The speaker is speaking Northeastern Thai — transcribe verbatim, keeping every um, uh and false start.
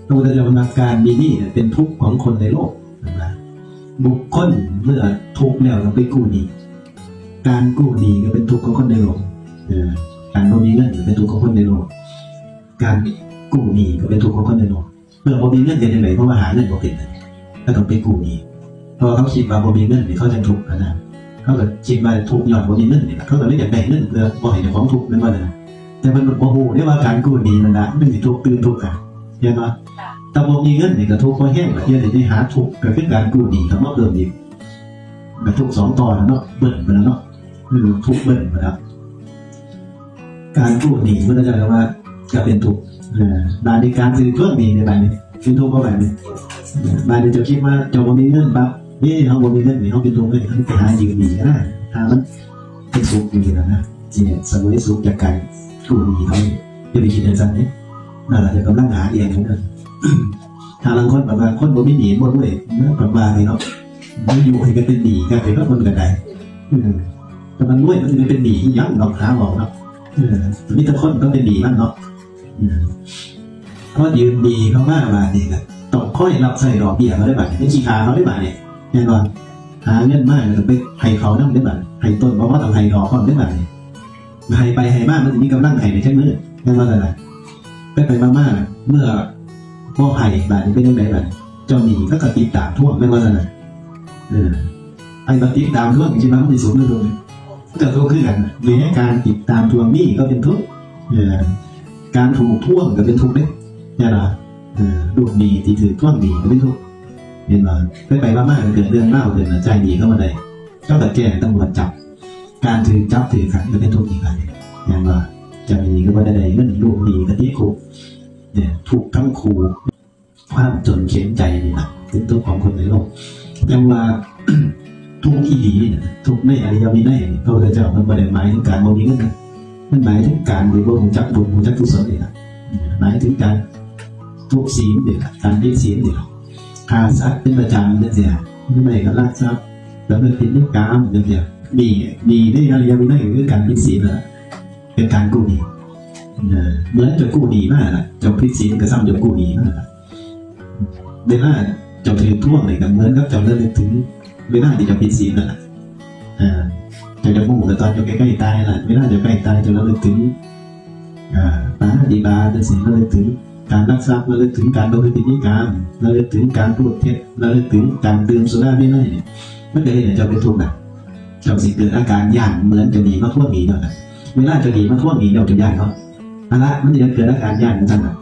พระพุทธเจ้าว่าการมีหนี้เนี่ยเป็นทุกข์ของคนในโลกนะ บุคคลเมื่อทุกข์แล้วต้องไปกู้หนี้ การกู้หนี้ก็เป็นทุกข์ของคนในโลก เออ การบ่มีเงินก็เป็นทุกข์ของคนในโลก การกู้หนี้ก็เป็นทุกข์ของคนในโลก เมื่อบ่มีเงินเป็นจั่งใด เพราะว่าหาเงินบ่เป็น ก็ต้องไปกู้หนี้ เพราะว่าเขาคิดว่าบ่มีเงินนี่เขาจะทุกข์นะ เขาก็คิดว่าทุกข์ย้อนบ่มีเงินนี่แหละ เขาก็เลยอยากได้เงินเพื่อบ่ให้เจ้าของทุกข์ แม่นบ่ล่ะ แต่มันบ่ฮู้เด้ว่าการกู้หนี้นั่นน่ะ มันสิทุกข์ตื่นทุกข์อะ เห็นบ่ ถ้าบ่มีเงินนี่ก็ทุกข์พอแฮงล่ะ เดี๋ยวนี้ได้หาทุกข์ก็คือการกู้หนี้เข้ามาเพิ่มอีก ก็ทุกข์สองต่อแล้วเนาะ เบิ้ลไปแล้วเนาะ เออ ทุกข์เบิ้ลไปแล้ว การกู้หนี้ พุทธเจ้าว่าก็เป็นทุกข์ เออ บาดนี้การถือทวงหนี้ในบาดนี้เป็นทุกข์เพราะบาดนี้ บาดนี้เจ้าคิดว่าเจ้าบ่มีเงินปั๊บ เฮ้ย เฮาบ่มีเงินนี่ เฮาเป็นทุกข์เลย เฮาไปหายืมหนี้ก็ได้ ถ้ามันเป็นสุขอยู่แล้วนะ สิเสวยสุขจากการกู้หนี้เขา อย่าไปคิดจั่งซั่นเด้ นั่นล่ะ เจ้ากำลังหาเองอยู่นะ ถ้าลางคนแบบว่าคนบ่มีหนี้บ่รวย มันแบบว่านี่เนาะ มันอยู่ให้กันเป็นหนี้กันไปเนาะ คนก็ได้ อืม แต่มันรวยมันสิไปเป็นหนี้อีหยังดอก หาออกเนาะ เออ มีแต่คนต้องเป็นหนี้มันเนาะ อืม พอยืมหนี้เขามาบาดนี้ก็ต้องคอยรับใช้ดอกเบี้ยเขาได้บาดนี้ เป็นขี้ข้าเขาได้บาดนี้ แน่นอน หาเงินมาแล้วก็ไปให้เขานำได้บาดนี้ ให้ต้นบ่พอต้องให้ดอกพร้อมได้บาดนี้ ให้ไปให้มามันสิมีกำลังให้ได้จักมื้อ แม่นบ่ซั่นน่ะ ไปไปมามาเมื่อบ่ให้บาดนี้เป็นจั่งใดบาดนี้ เจ้าหนี้เขาก็ติดตามทวง แม่นบ่ซั่นน่ะ เออ ไอ้มาติดตามทวง คิดว่ามันสิสุขหรือทุกข์ ก็ทุกข์คือกันน่ะ ในการติดตามทวงหนี้ก็เป็นทุกข์ เออ การถูกทวงก็เป็นทุกข์เด้ ใช่ล่ะ เออ ลูกหนี้ที่ถือทวงหนี้ก็เป็นทุกข์ เห็นบ่ ไปไปมามาก็เกิดเรื่องราวขึ้นน่ะ จ่ายหนี้เขาบ่ได้ เขาก็แจ้งตำรวจจับ การถือจับถือขังก็เป็นทุกข์อีกอันหนึ่ง แม่นบ่ เจ้าหนี้ก็บ่ได้เงิน ลูกหนี้ก็ติดคุก เนี่ย ทุกข์ทั้งคู่ ความจนเข็ญใจนี่นะ เป็นทุกข์ของคนในโลก แต่ว่า ทุกข์อีหลีนี่นะ ทุกข์ในอริยวินัยนี่ พระพุทธเจ้ามันบ่ได้หมายถึงการบ่มีเงินนะ มันหมายถึงการที่บ่รู้จักบุญ รู้จักกุศลนี่นะ หมายถึงการทุศีลนี่นะ การผิดศีลนี่นะ ฆ่าสัตว์เป็นประจำจั่งซี้ หรือไม่ก็ลักทรัพย์ ประพฤติผิดในกามจั่งซี้ หนี้ หนี้ในอริยวินัยก็คือการผิดศีลนั่นแหละ เป็นการกู้หนี้ เออ เหมือนเจ้ากู้หนี้มาน่ะ เจ้าผิดศีลก็ส่ำเจ้ากู้หนี้มาน่ะ เวลาเจ้าถือทวงนี่ก็เหมือนกับเจ้าระลึกถึงเวลาที่เจ้าผิดศีลนั่นแหละ เออ เจ้าจะกู้ก็ตอนเจ้าใกล้ๆตายน่ะ เวลาเจ้าใกล้ตายเจ้าระลึกถึง อ่า ปาณาติบาตจั่งซี้ ระลึกถึงการลักทรัพย์ ระลึกถึงการประพฤติผิดในกาม ระลึกถึงการพูดเท็จ ระลึกถึงการดื่มสุราเมรัยนี่ มันก็เฮ็ดให้เจ้าเป็นทุกข์น่ะ เจ้าสิเกิดอาการย้านเหมือนเจ้าหนี้มาทวงหนี้นั่นน่ะ เวลาเจ้าหนี้มาทวงหนี้เจ้าจะย้านเนาะ เอาละ มันจะเกิดอาการย้านจั่งซั่นน่ะ